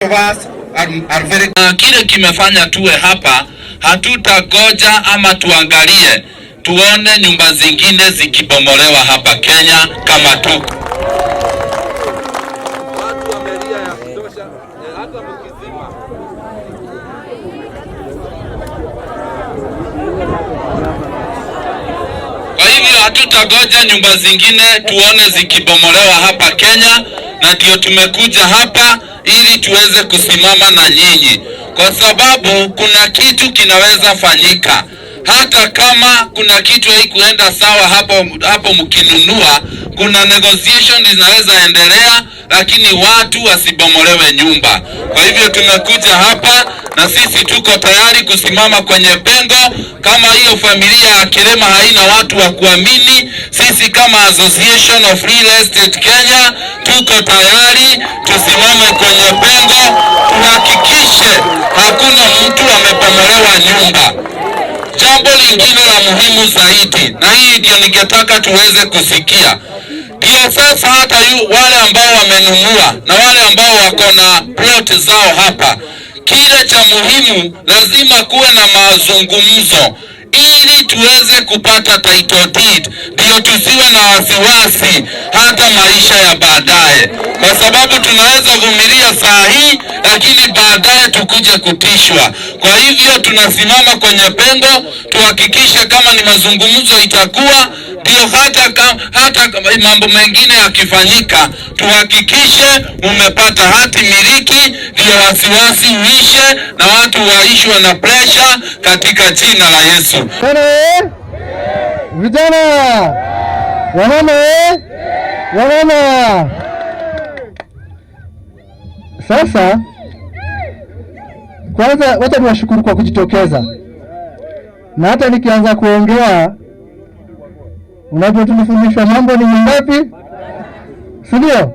Of us are very Na kile kimefanya tuwe hapa, hatutagoja ama tuangalie tuone nyumba zingine zikibomolewa hapa Kenya kama tu watu wamelia ya kutosha, hata mkizima. Kwa hivyo hatutagoja nyumba zingine tuone zikibomolewa hapa Kenya, na ndio tumekuja hapa ili tuweze kusimama na nyinyi, kwa sababu kuna kitu kinaweza fanyika. Hata kama kuna kitu haikuenda sawa hapo hapo mkinunua, kuna negotiation zinaweza endelea, lakini watu wasibomolewe nyumba. Kwa hivyo tumekuja hapa na sisi tuko tayari kusimama kwenye pengo. Kama hiyo familia ya Kirema haina watu wa kuamini, sisi kama Association of Real Estate Kenya tuko tayari tusimame kwenye pengo, tuhakikishe hakuna mtu amebomolewa nyumba. Jambo lingine la muhimu zaidi, na hii ndio ningetaka tuweze kusikia, ndio sasa hata wale ambao wamenunua na wale ambao wako na plot zao hapa, kile cha muhimu lazima kuwe na mazungumzo ili tuweze kupata title deed, ndio tusiwe na wasiwasi hata maisha ya baadaye, kwa sababu tunaweza vumilia saa hii, lakini baadaye tukuje kutishwa. Kwa hivyo tunasimama kwenye pengo, tuhakikishe kama ni mazungumzo itakuwa, ndio hata mambo mengine yakifanyika, tuhakikishe umepata hati miliki, ndio wasiwasi uishe na watu waishwe na pressure katika jina la Yesu. Vijana eh? Vijana! Wamama eh? Wamama! Sasa kwanza wacha niwashukuru kwa kujitokeza, na hata nikianza kuongea, unajua tulifundishwa mambo ni mangapi, si ndio?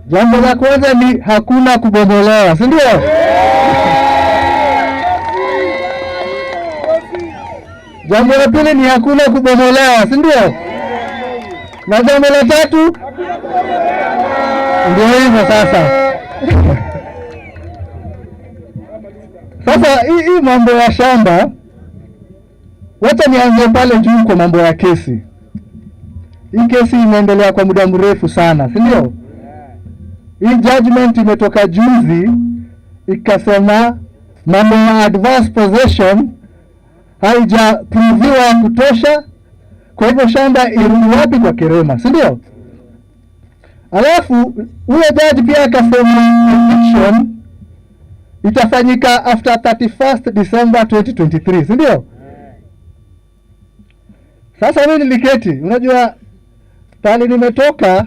Jambo la kwanza ni hakuna kubomolewa, si ndio? Jambo la pili ni hakuna kubomolewa, si ndio? Na jambo la tatu ndio hivyo sasa. Sasa hii mambo ya shamba, wacha nianze pale juu kwa mambo ya kesi. Hii kesi imeendelea kwa muda mrefu sana, si ndio? Hii judgment imetoka juzi ikasema mambo ya adverse possession haijaproviwa ya kutosha, kwa hivyo shamba irudi wapi? Kwa Kirema, si ndio? Alafu huyo jaji pia akasema eviction itafanyika after 31st December 2023, si ndio? Sasa mimi niliketi, unajua pale nimetoka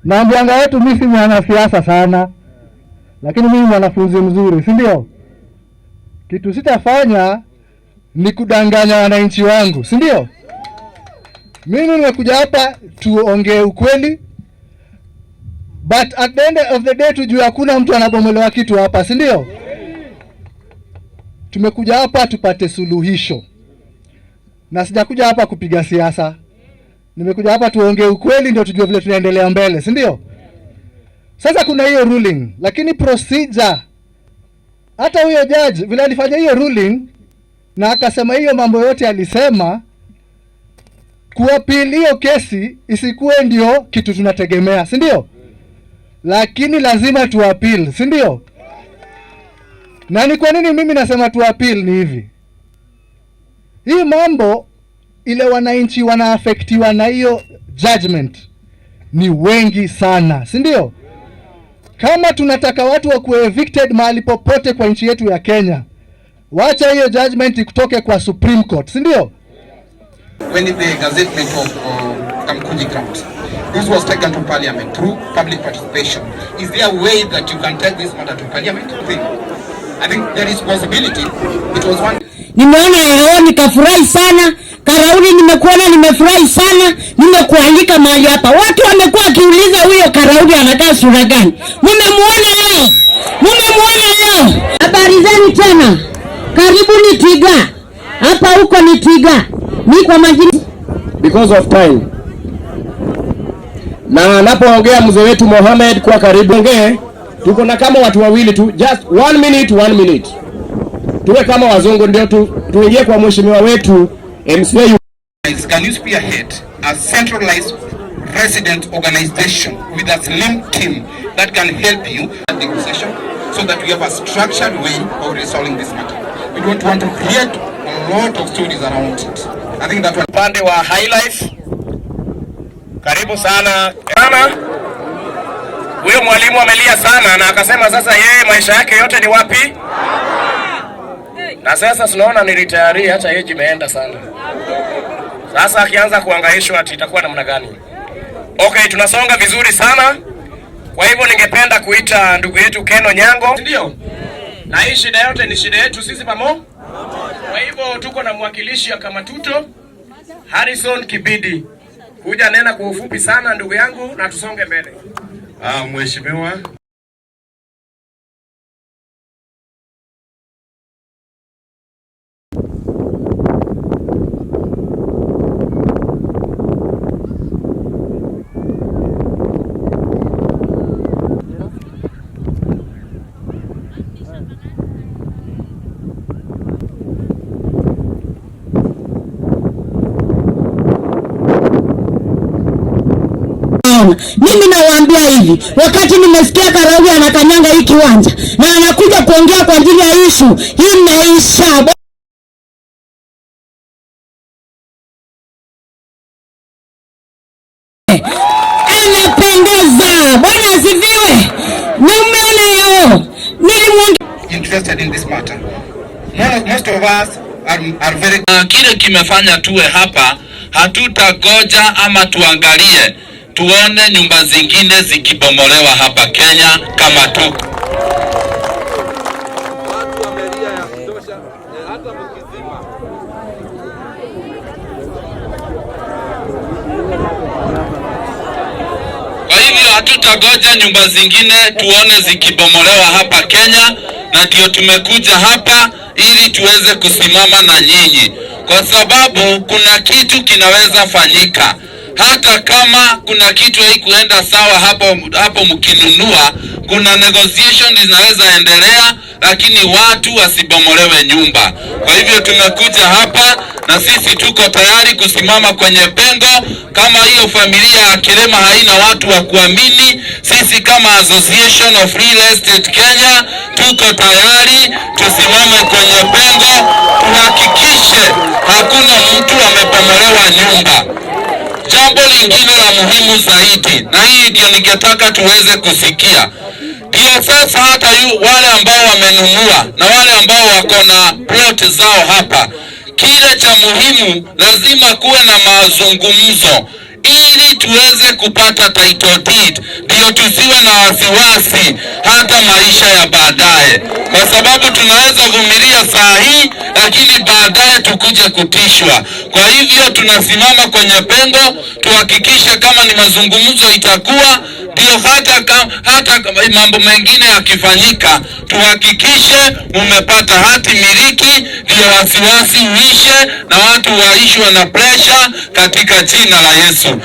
naambianga wetu mimi si mwanasiasa sana, lakini mimi mwanafunzi mzuri, si ndio? Kitu sitafanya ni kudanganya wananchi wangu, si ndio? Mimi nimekuja hapa tuongee ukweli, but at the end of the day tujue hakuna mtu anabomolewa kitu hapa, si ndio? Tumekuja hapa tupate suluhisho, na sijakuja hapa kupiga siasa. Nimekuja hapa tuongee ukweli, ndio tujue vile tunaendelea mbele, si ndio? Sasa kuna hiyo ruling, lakini procedure, hata huyo judge vile alifanya hiyo ruling na akasema hiyo mambo yote alisema, kuappeal hiyo kesi isikuwe ndio kitu tunategemea, si ndio? Lakini lazima tuappeal, si ndio? Na ni kwa nini mimi nasema tuappeal ni hivi, hii mambo ile wananchi wanaaffectiwa na hiyo judgment ni wengi sana, si ndio? Kama tunataka watu wakuwe evicted mahali popote kwa nchi yetu ya Kenya, wacha hiyo judgment ikutoke kwa Supreme Court, si ndio? When the gazettement of Kamkunji grounds, this was taken to parliament through public participation. Is there a way that you can take this matter to parliament? I think there is possibility. It was one. Nimeona leo nikafurahi sana. Karauri, nimekuona nimefurahi sana, nimekualika mahali hapa. Watu wamekuwa wakiuliza huyo Karauri anakaa sura gani? Mumemuona leo, mumemuona leo. Habari zenu tena, karibuni Tiga. Hapa huko ni Tiga. Mi kwa majina because of time. Na anapoongea mzee wetu Mohamed, kwa karibu ongee. Tuko na kama watu wawili tu, just one minute, one minute. Tuwe kama wazungu ndio tuingie kwa mheshimiwa wetu MCA. Can you spearhead a centralized resident organization with a slim team that can help you at negotiation so that we have a structured way of resolving this matter? We don't want to create a lot of stories around it. I think that one. Upande wa High Life, karibu sana sana. Huyo mwalimu amelia sana na akasema sasa yeye maisha yake yote ni wapi? Na sasa tunaona ni retiree, hata age imeenda sana. Sasa akianza kuhangaishwa ati itakuwa namna gani? Okay, tunasonga vizuri sana. Kwa hivyo ningependa kuita ndugu yetu Ken Onyango, ndio? Na hii shida yote ni shida yetu sisi pamoja. Kwa hivyo tuko na mwakilishi ya Kamatuto Harrison Kibidi. Kuja nena kwa ufupi sana ndugu yangu na tusonge mbele. Mheshimiwa. Mimi nawaambia hivi, wakati nimesikia Karauri anakanyanga hii kiwanja na anakuja kuongea kwa ajili ya issue hii, imeisha. Anapendeza. Bwana asifiwe. Nimeona yao. Nilimwongea interested in this matter. Most of us are very Na kile kimefanya tuwe hapa, hatutagoja ama tuangalie tuone nyumba zingine zikibomolewa hapa Kenya kama tu. Watu wamelia ya kutosha, hata mkizima. Kwa hivyo hatutagoja nyumba zingine tuone zikibomolewa hapa Kenya, na ndio tumekuja hapa ili tuweze kusimama na nyinyi, kwa sababu kuna kitu kinaweza fanyika. Hata kama kuna kitu haikuenda sawa hapo hapo mkinunua, kuna negotiation zinaweza endelea, lakini watu wasibomolewe nyumba. Kwa hivyo tumekuja hapa na sisi tuko tayari kusimama kwenye pengo. Kama hiyo familia ya Kirema haina watu wa kuamini, sisi kama Association of Real Estate Kenya tuko tayari tusimame kwenye pengo, tuhakikishe hakuna mtu amebomolewa nyumba. Jambo lingine la muhimu zaidi, na hii ndio ningetaka tuweze kusikia, ndio sasa hata wale ambao wamenunua na wale ambao wako na plot zao hapa, kile cha muhimu lazima kuwe na mazungumzo ili tuweze kupata title deed, ndio tusiwe na wasiwasi hata maisha ya baadaye, kwa sababu tunaweza vumilia saa hii, lakini baadaye tukuje kutishwa. Kwa hivyo tunasimama kwenye pengo, tuhakikishe kama ni mazungumzo itakuwa, ndio hata mambo mengine yakifanyika, tuhakikishe umepata hati miliki, ndio wasiwasi uishe na watu waishwe na pressure katika jina la Yesu.